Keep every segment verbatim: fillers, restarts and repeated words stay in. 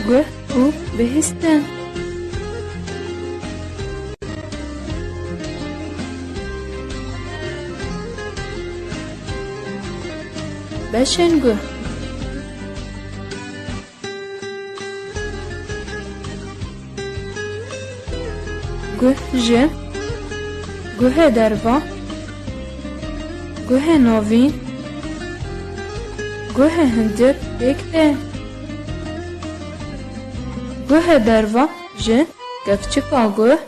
guh û bihîstin. Beşên guh. Guh ji, guhê derva, guhê navîn, guhê hundir pêk tê. Guhê derva ji kevçika guh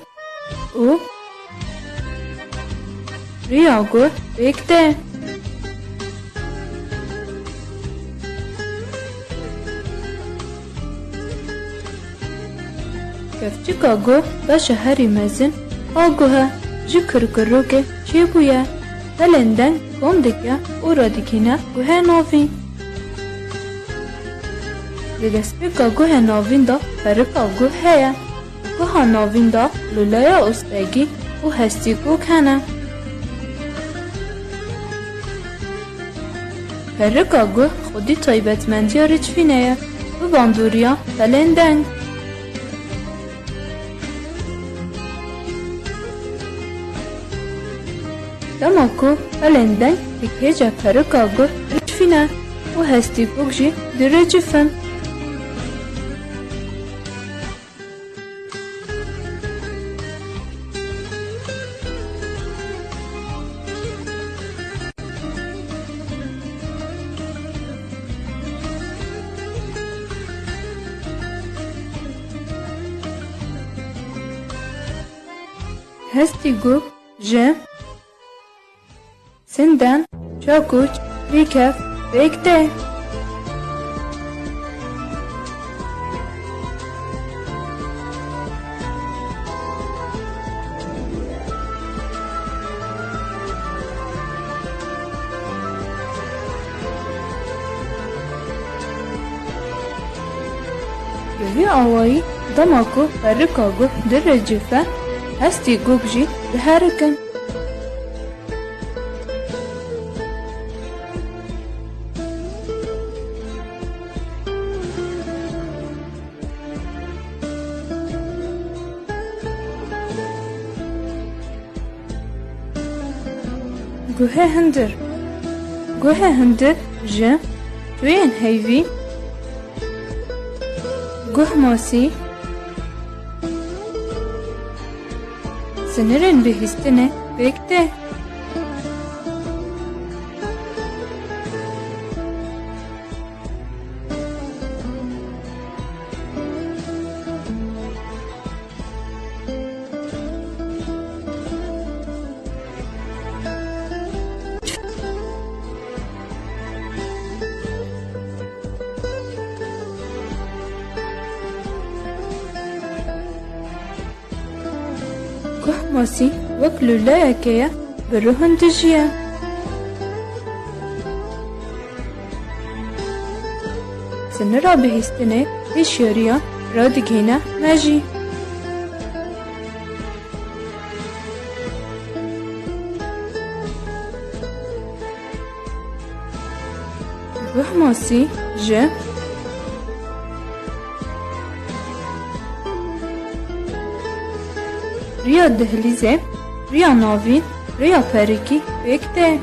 û riya guh pêk tê. Kevçika guh beşa herî mezin a guh e, ji kirkirokê çêbûye. Pelên deng kom dike û radigihîne guhê navîn. Di destpêka guhê navîn de perika guh heye. Guha navîn de lûleya ostegî û hestî gog hene. Perika guh xwedî taybetmendiya ricfînê ye, bi bandoriya pelên deng. Dema ku pelên deng dikêje perika guh ricfîne û hestî gog jî diricifin. Hestî gog ji sinden, çakûç, rîkev pêk tê. Bi vî awayî dema ku perika guh diricife, hestî gog jî diherikin. Guhê hundir. Guhê hundir ji tuyên heyvî, guhmasî, sinirên bihîstinê pêk tê. Guhmasî wek lûleyekê ye, bi ruh hundijiye. Sinira bihîstinê hişyariya radigihîne mejî. Guhmasî ji riya dihlîzê, riya navîn, riya perikî pêk tê.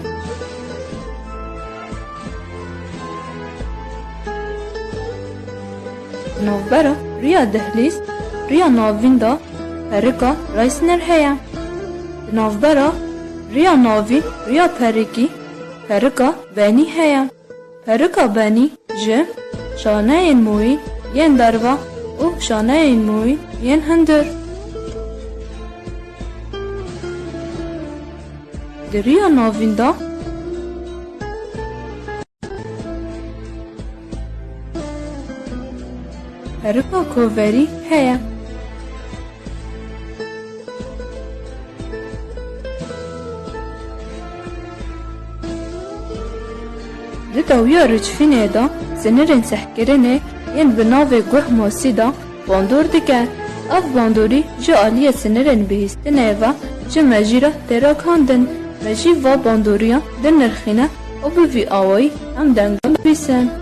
Di navbera riya dihlîz, riya navîn de perika Reisner heye. Di navbera riya navîn, riya perikî, perika benî heye. Perika benî ji şaneyên moyî yên derva û şaneyên moyî yên hundir. Di riya navîn de perika koverî heye. Di dawiya rûçfînê de sinirên sehkirinê yên bi navê guh masî de bandor dike. Ev bandorî ji aliyê sinirên bihîstinê ve ji mejî re tê ragihandin. Mejî va bandoriya dinirxîne û bi vî awayî em dengan dinivîsin.